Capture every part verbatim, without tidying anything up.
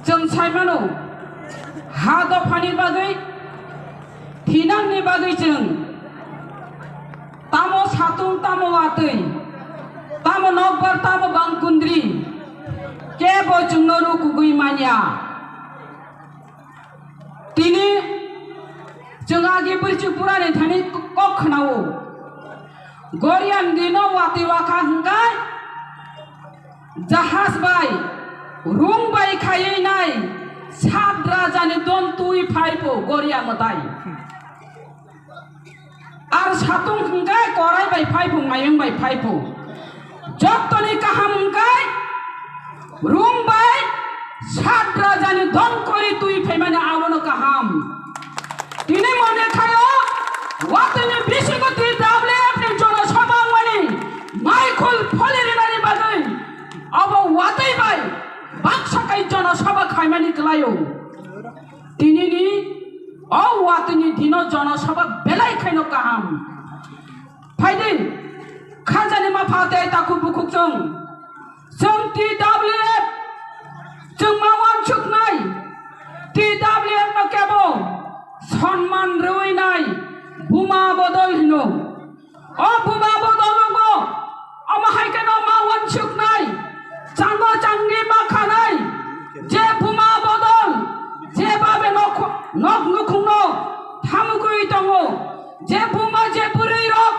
Chwng sai mano, ha dophani bagwi, thinangni bagwi chwng tamo satung, tamo watwi, tamo nokbar, tamo bangkundri, kebo chwngno rukugwi manya. Tini chwng agi bwrwichwng purani thani kok khwnao. Gorian dino watwi wakha hwnkhe jahaj bai, rung bai khaiwi nai sat rajani don twi phaibo Goria mwtai. Ar satung hwnkhe korai bai phaibo, mayung bai phaibo. Jottoni kaham hwnkhe rung bai sat rajani don kori twi phaimani abono kaham. Tini mone khayo, watwini bisingo T W F ni jonosabha wngmani maikhul pholi rinani bagwi abo watwi bai baksa kai jonosabha khaimani kwlaio. Tinini o watwini dino jonosabha belai khaino kaham. Phaidi, khanjani ma pha tei takhuk bukhuk chwng. Chwng T W F, chwng ma wansuknai, T W F no kebo sonman rwui nai, buma bodol hino. O buma bodol wngbo, omo hai kheno ma wansuknai, chango changni ma khanai, je buma bodol, je babe nok, nok nukhungno thamugwi tongo, je buma je bwrwi rok,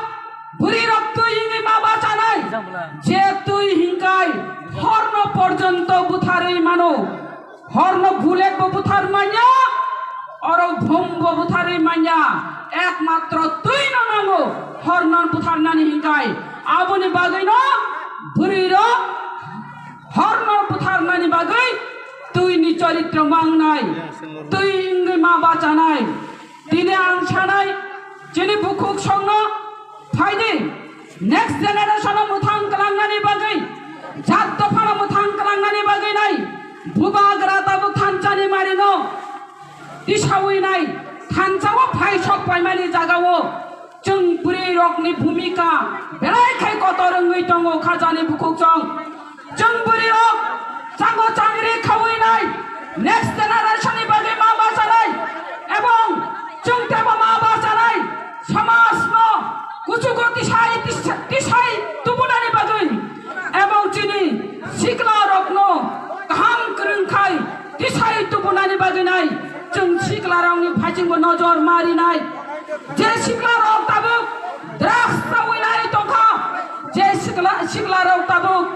bwrwi rok twi wngwi ma bachanai, je twi hinkai horno porjonto butharwi mano. Horno bullet bo buthar manya, oro bom bo butharwi manya, ekmatro twi no nango horno butharnani hinkai. Aboni bagwi no bwrwi rok horno butharnani bagwi twi ni choritro mangnai, twi wngwi ma bachanai. Tini ang sanai, chini bukhuk songno phaidi, next generation o mwthang kwlangnani bagwi, jat dophano mwthang kwlangnani bagwi nai, bubagra tabuk thanchani marino tisawi nai, thansa o phai sok paimani jaga o chwng bwrwi rokni bhumika belai khai kotor wngwi tongo khajani bukhuk song. Chwng bwrwi rok chango changri khawi nai, next generation ni bagwi ma bachanai, ebong chwng tebo ma bachanai, samaj no kuchugo tisai, tisai, tisai tubunani bagwi, ebong chini sikla rok no kaham kwrwng khai tisai tubunani bagwi nai, chwng sikla rok ni phaichingbo nojor ma rinai. Je sikla rok tabuk drugs chawi nai tongkha, je sikla, sikla rok tabuk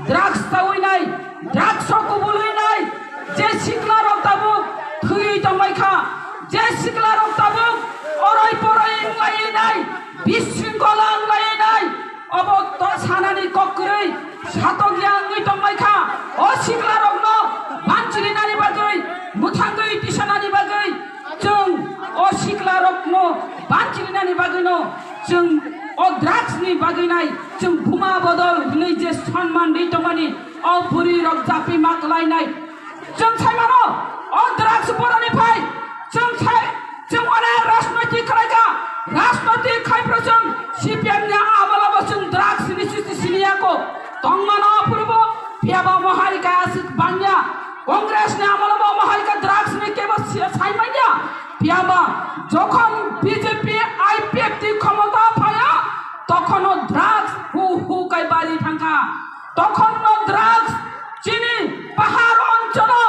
drugs chawi nai, drugs o kubului nai, je sikla rok tabuk thwi tongbai kha, je sikla rok tabuk oroi poroi wnglainai, bisingkola wnglainai, obo to sanani kok kwrwi satok ya wngwi tongbai kha. O sikla rokno banchirinani bagwi, mwthangwi tisanani bagwi, chwng o sikla rokno banchirinani bagwino chwng o drugs ni bagwi nai chwng buma bodol hinwi je sonman ri tongmani o bwrwi rok japi ma kwlainai. Chwng sai mano o drugs boroni phai chwng sai chwng onek rajnoitik khlai kha, rajnoitik khai phro chwng C P M ni amalo bo chwng drugs ni sisi siniya ko tongmano phuru bo piyaba mohai kaya sik bangya. Congress ni amalo bo mohai ka drugs ni kebo si-, sai manya. Piyaba jokhon B J P I P F T khomota phaya, tokhono drugs hu hu kai bari thangkha. Tokhono drugs chini pahar oncholo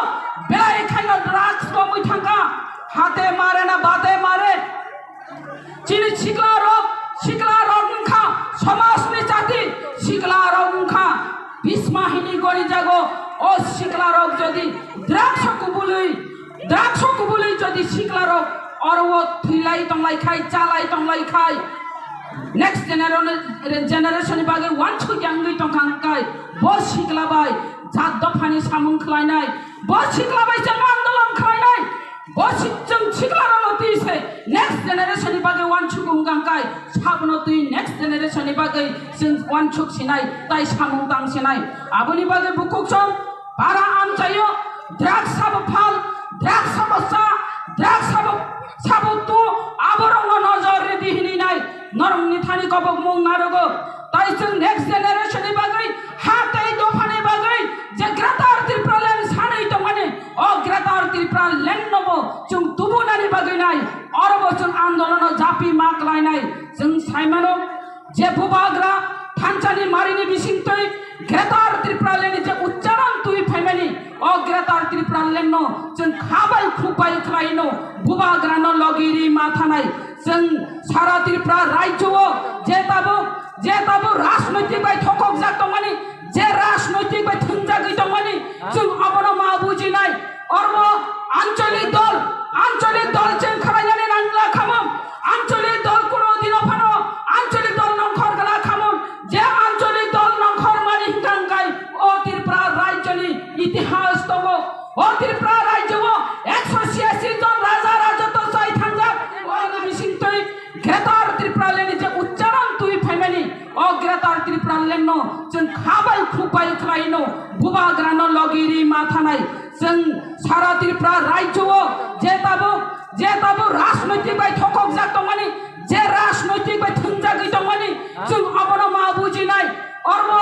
belai khaino drugs romwi thangkha. Hate mare na bate mare. Chini sikla rok, sikla rok wngkha somajni jati, sikla rok wngkha bisma hini gori jago. O sikla rok jodi drugs o kubului, drugs o kubului jodi sikla rok oro o thwilai tonglai khai, chalai tonglai khai, next genera-, generation ni bagwi wansuk ya wngwi tongkha hwnkhe bo sikla bai jat dophani samung khlainai, bo sikla bai chwng andolon khlainai. Bo si-, chwng sikla rokno twi se next generation ni bagwi wansuk wngkha hwnkhe, sabono twi next generation ni bagwi chwng wansuk sinai, tai samung tang sinai. Aboni bagwi bukhuk song para amchaio, drugs sabo phal, drugs sabo cha, drugs sabo, sabo tu, aborokno nojor ridi hini nai, norokni thani kobok mung narogo. Tai chwng next generation ni bagwi, ha tei dophani bagwi, je Greater Tipraland sanwi tongmani, o Bubagra thanchani marini bisingtwi Greater Tripura Land ni je uchcharan twi phaimani, o Greater Tripura Land no chwng khabai khukbai khlaino, Bubagra no logi ri ma thanai. Chwng sara Tripura rajyo o je tabuk, je tabuk rajnoitik bai thokokjak tongmani, je rajnoitik bai thwngjagwi tongmani, chwng abono ma bujinai. Oro ancholik dol, ancholik dol chwng khlainani nangla khamung. Ancholik dol kuno dino phano ancholik dol nongkhor gla khamung. Je ancholik dol nongkhor mani hwnkha hwnkhe o Tripura rajyoni itihas tongo. O Tripura rajyo o ekso chhiyasi jon raja rajotw chai thangjak. Oro bisingtwi Greater Tripura Land ni je uchcharan twi phaimani, o Greater Tripura Land no chwng khabai khukbai khlaino, Bubagra no logi ri ma thanai. Chwng sara Tripura rajyo o je tabuk, je tabuk rajnoitik bai thokokjak tongmani, je rajnoitik bai thwngjagwi tongmani, chwng abono ma bujinai. Oro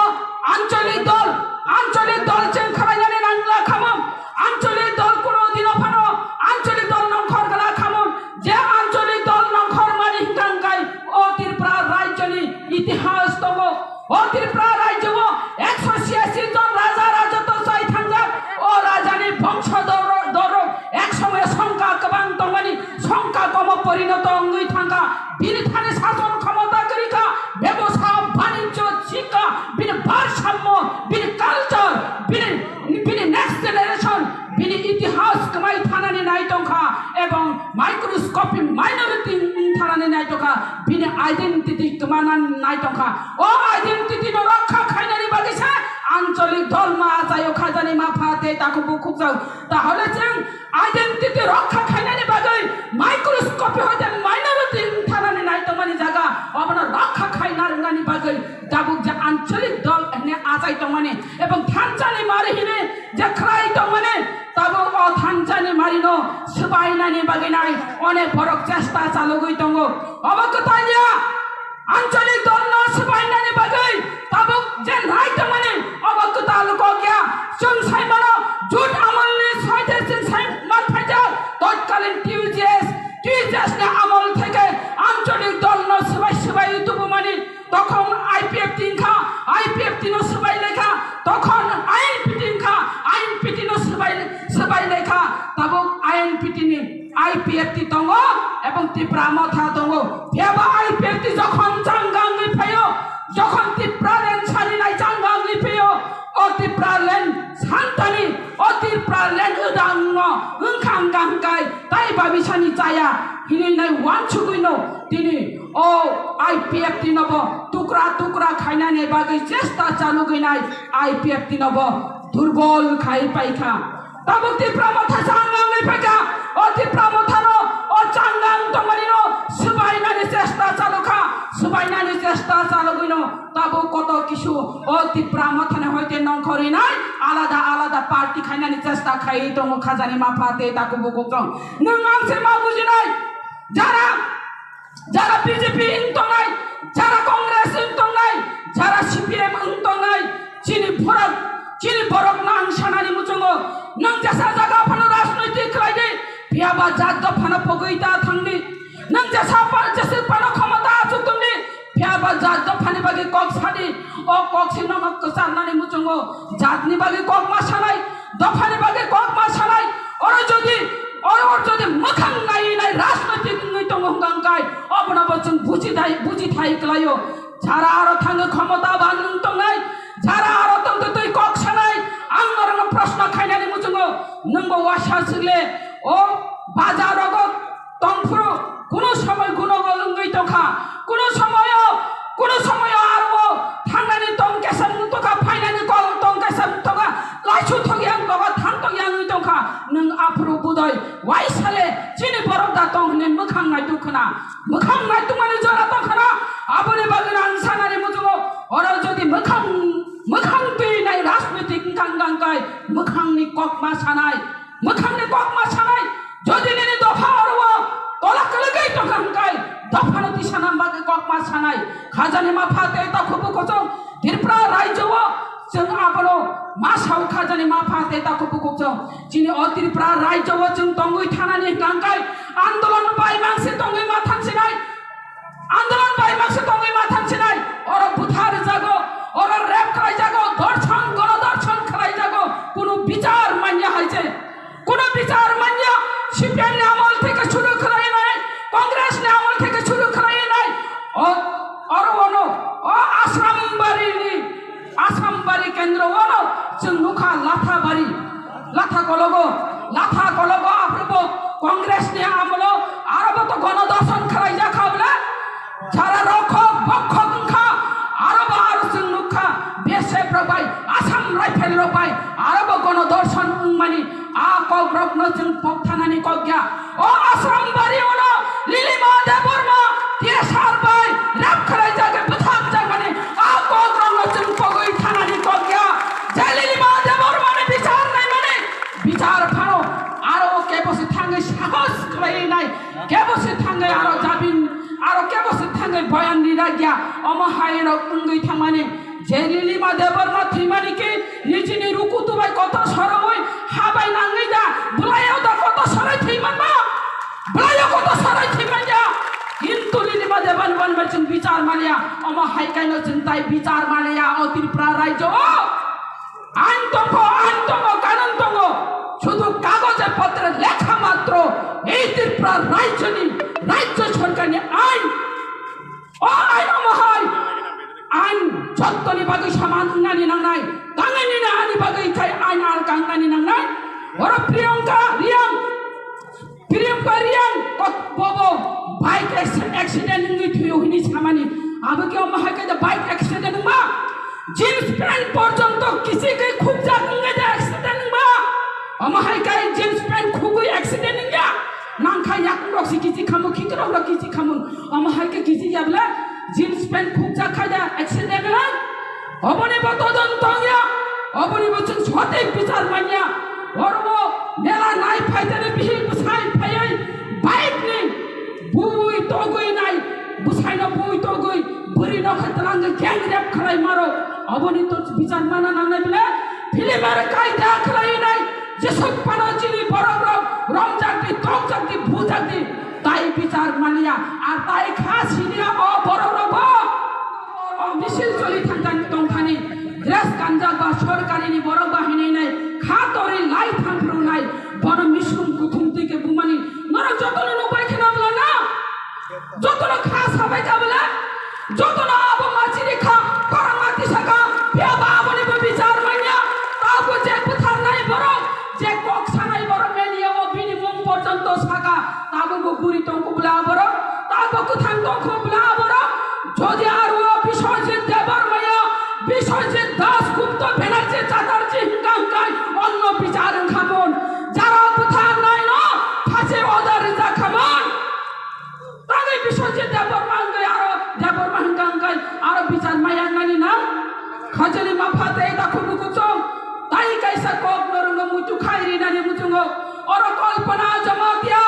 ancholik dol, ancholik dol chwng khlainani nangla khamung. Ancholik dol kuno dino phano ancholik dol nongkhor gla khamung. Je ancholik dol nongkhor mani hwnkha hwnkhe o Tripura rajyoni itihas tongo. O Tripura rajyo o ekso chhiyasi jon raja rajotw chai thangjak. O rajani bongso dor, dor ek somoyo songkha kwbang tongmani, songkha komo porinoto wngwi thangkha. Bini thani sason khomota kwrwi kha, bebosa, banijyo, sikha, bini barsammo, bini culture, bini, bini next generation, bini itihas kwmai thanani nai tongkha, ebong microscopic minority wng thanani nai tongkha, bini identity kwmana nai tongkha. O identity no rokha khainani bagwi se ancholik dol ma achaio khajani ma pha tei takhuk bukhuk jao. Tahole chwng identity rokha khainani bagwi microscopic hoite minority wng thanani nai tongmani jaga obono rokha khaina rwngnani bagwi tabuk je ancholik dol hwnwi achai tongmani ebong thanchani mari hwnwi je khlai tongmani, tabuk o thanchani marino swbainani bagwi nai onek borok chesta chalogwi tongo. Obo kwtal ya, ancholik dolno swbainani bagwi tabuk je nai tongmani, obo kwtal kok ya. Chwng sai mano, jut amolni soite chwng sai man phaijak, totkalin T U J S, T U J S ni amol theke ancholik dolno swbai swbai tubumani, tokhon I P F T wngkha, I P F T no swbai lekha, tokhon I N P T wngkha, I N P T no swbai, swbai lekha, tabuk I N P T ni I P F T tongo, ebong Tipra Motha tongo. Phiya ba I P F T jokhon changangwi phaio, jokhon Tipraland sarinai changangwi phaio, o Tipraland santani, o Tipraland wdangno wngkha hwnkha hwnkhe tai babisani chaya hinwi nai uansugwino tini o I P F T no bo tukra tukra khainani bagwi chesta chalugwi nai I P F T no bo durbol khai paikha. Tabuk Tipra Motha changangwi phaikha. O Tipra Mothano, o changang tongmanino swbainani chesta chalukha. Swbainani chesta chalugwino tabuk koto kisu o Tipra Mothani hoite nongkhorwi nai alada alada party khainani chesta khaiwi tongo khajani mapha tei takhuk bukhuk chwng. Nwng ang se ma bujinai. Jara Jara B J P wng tongnai, jara Congress wng tongnai, jara C P M wng tongnai, chini borok, chini borokno ang sanani muchungo, nwng jesa jaga phano rajnoitik khlai di, phiya ba jat dophano pogwi ta thang di, nwng jesa pa, jeswk phano khomota achuk tong di, phiya ba jat dophani bagwi kok sa di, o kok se nono kwcharnani muchungo, jatni bagwi kok ma sanai, dophani bagwi kok ma sanai, oro jodi, oro jodi mwkhang naiwi nai rajnoitik wngwi tongo hwnkha hwnkhe, obono bo chwng buji thai, buji thai kwlaio. Jara aro thangwi khomota ban wng tongnai, jara aro tongtwi twi kok sanai, ang norokno proshno khainani muchungo, nwngbo uaisa swkle, o bajar rogo tongphuru, kuno somoi guno gol wngwi tongkha, kuno somoio, kuno somoio aro thangnani tong kesa wng tongkha, phainani kok tong kesa wng tongkha, laisu thokya wng tongkha, thang tokya wngwi tongkha, nwng aphuru budoi uaisale chini borok da tong hwnwi mwkhang naituk khna, mwkhang naitukmani jora tong khna, aboni bagwino ang sanani muchungo, oro jodi mwkhang, mwkhang twi nai rajnitik wngkha wngkha hwnkhe mwkhangni kok ma sanai, mwkhangni kok ma sanai, jodi nini dopha oro o tola kwlwgwi tongkha hwnkhe dophano tisana bagwi kok ma sanai. Khajani mapha tei takhuk bukhuk chwng Tripura rajyo o chwng abono ma sao khajani mapha tei takhuk bukhuk chwng. Chini o Tripura rajyo o chwng tongwi thanani hwnkha hwnkhe andolon bai mangse tongwi ma thansinai. Andolon bai makse tongwi ma thansinai, oro buthar jago, oro rep khlai jago, dorshon, gono dorshon khlai jago, kunu bichar manya hai se. Kunu bichar manya, C P M ni amol theke shuru khlai nai, Congress ni amol theke shuru khlai nai. O, oro ono, o Asrambari ni, Asrambari kendro ono, chwng nukha Lathabari. Latha kologo, Latha kologo aphrubo Congress ni amolo arobo to gono dorshon khlai jakha bla. Jara rokhok bokhok wngkha, arobo aro chwng nukha, B S F rok bai, Assam Rifle rok bai, arobo gono dorshon wngmani, a kok rokno chwng pok thanani kok ya. O Asrambari ono Lilima Debbarma T S R bai rap khlai jagwi bwtham jakmani, a kok rokno chwng pogwi thanani kok ya. Je Lilima Debbarma ni bichar naimani, bichar phano aro kebo se thangwi sahos khlai nai, kebo se thangwi aro jabin, aro kebo se thangwi boyan ri ragya, omo hai rok wngwi thangmani. Je Lilima Debbarma thwimani khe nijini rukutu bai kotor sorowi ha bai nangwi da, bwlaio da kotor soroi thwimanma? Bwlaio kotor soroi thwimanya? Kintu Lilima Debbarma bai chwng bichar maliya, omo hai kaino chwng tai bichar maliya o Tripura rajyo o. Ain tongo, ain tongo, kanun tongo. Sudhu kagoje potre lekha matro ei Tripura rajyoni, rajyo sorkarni ain. O ain omo hai. Ain jottoni bagwi saman wngnani nangnai. Tangwi nini ani bagwi khai ain alka wngnani nangnai. Oro Priyanka Reang Pirim Korean kot bobo bike acc-, accident wngwi thwiyo hwnwi samani. Abo khe omo hai khe bike accident wngma? Jeans pant porjonto kichi khe khukjak wngwi de accident wngma? Omo hai khe jeans pant khugwi accident wngya? Nang kha yakung rok se kichi khamu, khikrok rok kichi khamu. Omo hai khe kichi ya bwle jeans pant khukjak khai de accident wng? Oboni bo todonto wngya, oboni bo chwng sothik bichar manya. Oro bo mela nai phaitani bihik bwsai phaiwi bike ni bui togwi nai, bwsaino bui togwi bwrwi nokha twlangwi gang rape khlai maro. Oboni to bichar mana nangnai bile film ar kaida khlai nai, jesuk pano chini borok rok romjak di, tokjak di, bujak di, tai bichar manya, ar tai kha siniya o borok rok bo. O misil choli thangkani tongthani, dress kanjak ba sorkarini borok ba hinwi nai, kha tori lai thangphru nai, bono misum kuthum twi khe bumani, norok jotono nukbai kheno bwla na? Jotono kha sabai kha bwla? Jotono abo machiri kha, korang mati saka, phiya ba aboni bo bichar manya, tabo je butharnai borok, je kok sanai borok meliya o bini mung porjonto saka, tabo bo guri tongkho bwla borok, tabo kwthang tongkho bwla borok, Jodi aro Biswajit Debbarmaya, Biswajit Das Gupta Banerjee Chatterjee hingka hingkai onno bichar wngkhamon, jara bwthar naino phache order rijak khamon. Tangwi Biswajit Debbarma hingkai aro Debbarma hingka hingkai aro bichar maya wngnani nang? Khajali mapha tei dakhu bukuchong, tai kaisa kok norokno muitu khai rinani muchungo. Oro Kalpana Jamatia,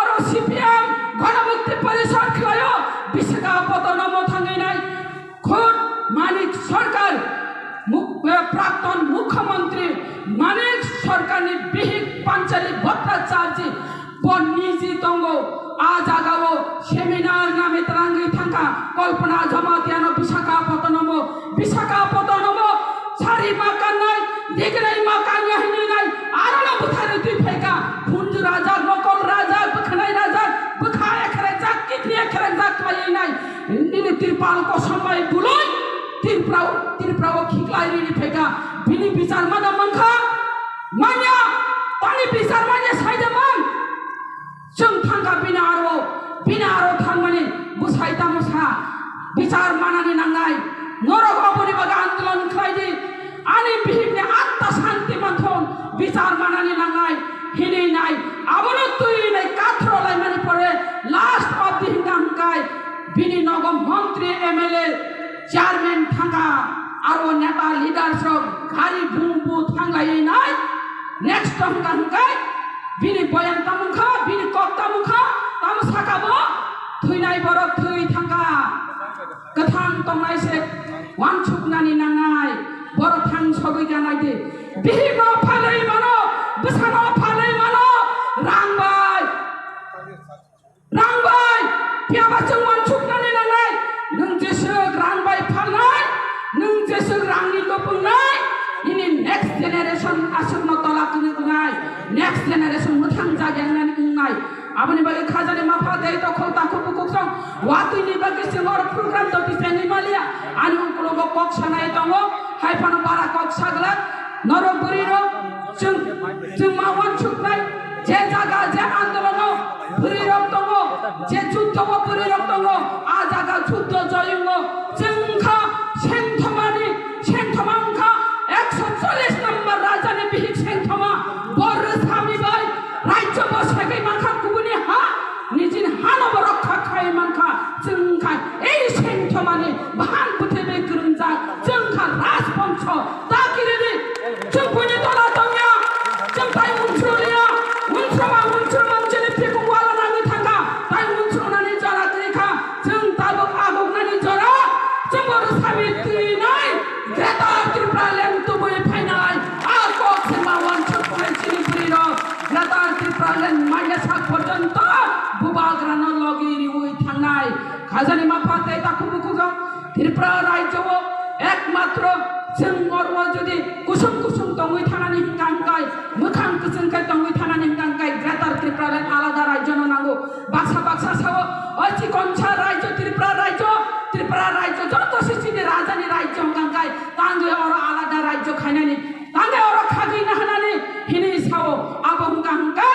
oro C P M Ganamukti Parishad khlaio, Visakhapatnamo thangwi nai. Khud Manik Sarkar, muk-, eh, Prakton Mukhyamantri Manik Sarkarni bihik Panchali Bhattacharjee bo niji tongo. A jagao seminar name twlangwi thangkha Kalpana Jamatiano Visakhapatnamo, Visakhapatnamo sari ma kannai, dignai ma kanya hinwi nai, arono bwtharwi twi phaikha, phunju rajak, mokol rajak, bwkhanai rajak, bwkha ekhrejak, kidney ekhrejak khlaiwi nai, nini Tripal kosom bai buloi, Tripura, Tripura o khiklai rini phaikha, bini bichar mana mankha, manya, tani bichar manya saida man. Chwng thangkha bini aro, bini aro thangmani bwsai tamo sa, bichar manani nangnai. Norok oboni bagwi andolon khlai di, ani bihikni atta santi manthon, bichar manani nangnai, hinwi nai. Abono twi nai kathro laimani pore last of the hingka hingkai bini nogo montri, M L A, chairman thangkha, aro neta leaders rok gari bu bu thanglaiwi nai. Next hingka hingkai bini boyan tamo wngkha, bini kok tamo wngkha, tamo saka bo thwinai borok thwi thangkha. Kwthang tongnai se wansuknani nangnai, borok thang sogwi ganai di. Bihikno phalwi mano, bwsano phalwi mano, rang bai. Rang bai, phiya ba chwng wansuknani Aswkno tola kwrwi wngnai, next generation mwthang jagya wngnani wngnai. Aboni bagwi khajani mapha tei tokhol takhuk bukhuk song watwini bagwi chwng oro program toti chengwi maliya. Ani ukulogo kok sanai tongo, hai phano bara kok saglak. Norok bwrwirok chwng, chwng ma uansuknai, je jaga je andolono bwrwirok tongo, je juddo o bwrwirok tongo, a jaga juddo joyungo. Chwng wngkha sengthomani, sengthoma wngkha ekso chollish number rajani bihik sengthoma. Bo rwsami bai rajyo bo segwi mankha kubuni ha, nijini hano bo rokha khai mankha. Chwng wngkha ei sengthomani bahan bwthai bai kwrwngjak. Chwng wngkha rajbongso. Ta kiridi, chwng buini tola tongya, chwng tai unsuriya, unsuma unsuma chini phikung wala nangwi thangkha, tai unsunani jora twi kha, chwng tabuk aguknani jora, chwngbo rwsami twinai, Greater Tipraland tubui phainai, a kok se ma uansuknai chini bwrwirok, Greater Tipraland manya sak porjonto bubagrano logi riui thangnai, khajani mapha tei takhuk bukhukjak. Tripura rajyo o ekmatro chwng oro jodi kusum kusum tongwi thanani hwnkha hwnkhe, mwkhang kwchwng khe tongwi thanani hwnkha hwnkhe Greater Tipraland alada rajyo no nango. Baksa baksa sao, o chikonsa rajyo Tripura rajyo, Tripura rajyo joto se chini rajani rajyo hwnkha hwnkhe tangwi oro alada rajyo khainani. Tangwi oro khagwi nahanani hinwi sao, abo hwnkha hwnkhe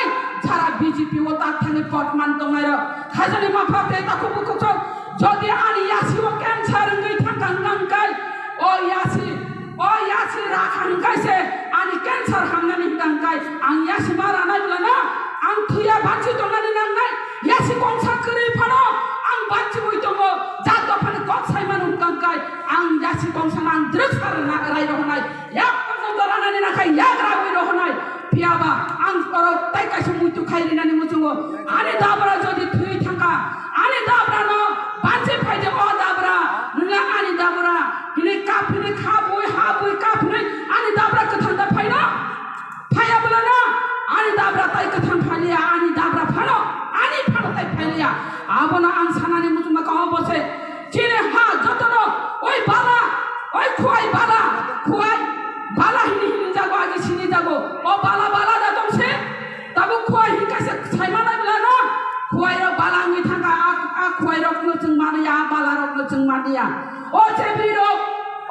sara B J P o tak thangwi pot man tongnairok. Khajani mapha tei takhuk bukhuk song, jodi ani yasi o cancer wngwi thangkha hwnkha hwnkhe, o yasi, o yasi rakha hwnkhe se ani cancer hamnani hwnkha hwnkhe, ang yasi ma ranai bwlano, ang thwiya bansi tongnani nangnai, yasi kongsa kwrwi phano ang bansiwi tongo, jat dophani kok saimano hwnkha hwnkhe, ang yasi kongsano ang drwgsa rwna rai rohornai. Yak porjonto ranani nakha yak rawi rohonai. Phiyaba ang oro tai kaisa muitu khai rinani muchungo. Ani dabra jodi thwi thangkha, ani dabra no banchi phaidi o dabra. Nungla ani dabra. Hini kaphini kha bui ha bui kaphini ani dabra kwthang da phaino. Phaya bwlano ani dabra tai kwthang phaliya, ani dabra phano, ani phano tai phaliya. Abono ang sanani muchungo ka obo se. Chini ha jotono oi bala, oi khuai bala, khuai bala hini hini jago agi sini jago. O bala bala da tong se, tabuk khuai hini kaisa saimana bwlano. Khuai rok bala wngwi thangkha, a, a khuai rok no chwng mani ya, a bala rok no chwng mani ya. O chebri rok,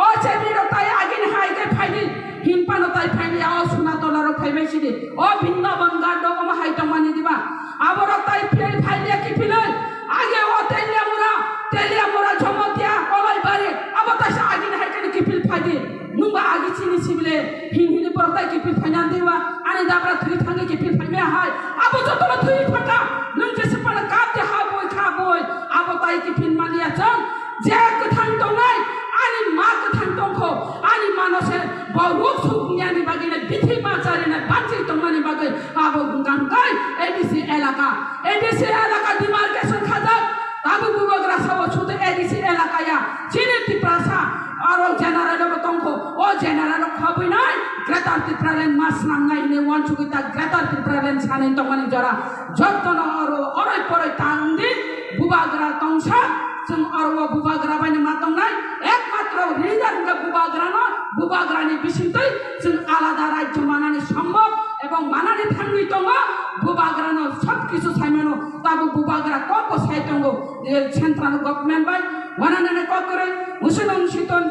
o chebri rok tai agini hai khe phaidi, hinpano tai phaidi ya, o suna tola rok phaibai sidi. O bhinna bangga dogoma hai tongmani diba. Aborok tai phil phailiya kiphilwi. Age o Teliamura, Teliamura, Jamatia, Kolaibari, abo taisa agini hai khe kiphil phaidi. Nungba agi chini sibile, hin hini borok tai kiphil phaina diwa, ani dabra thwi thangwi kiphil phaimaya hai. Abo jotono thwi phaka, nung jese pana kap de ha boi, kha boi, abo tai kiphil maliya chwng. Je kwthang tongnai, ani ma kwthang tongkho, ani mano se bo ruk sukniyani bagwi na bithi ma charinai banchi tongmani bagwi abo hwnkha hwnkhe A D C elaka, A D C elaka demarcation khajak, tabuk bubagra sao sudu A D C elaka ya, chini Tiprasa aro general bo tongkho, o general khabwinai Greater Tipraland ma swnamnai hinwi uansugwi ta Greater Tipraland sanwi tongmani jora jottono oro oroi poroi tangdi bubagra tongsa. Chwng oro o bubagra bai no ma tongnai, ekmatro leader hwnkhe bubagra no, bubagra ni bisingtwi chwng alada rajyo manani sombhob ebong manani thangwi tongo, bubagra no sob kisu saimano, tabuk bubagra kok bo sai tongo, eh, central government bai wananani kok kwrwi, musuno musiton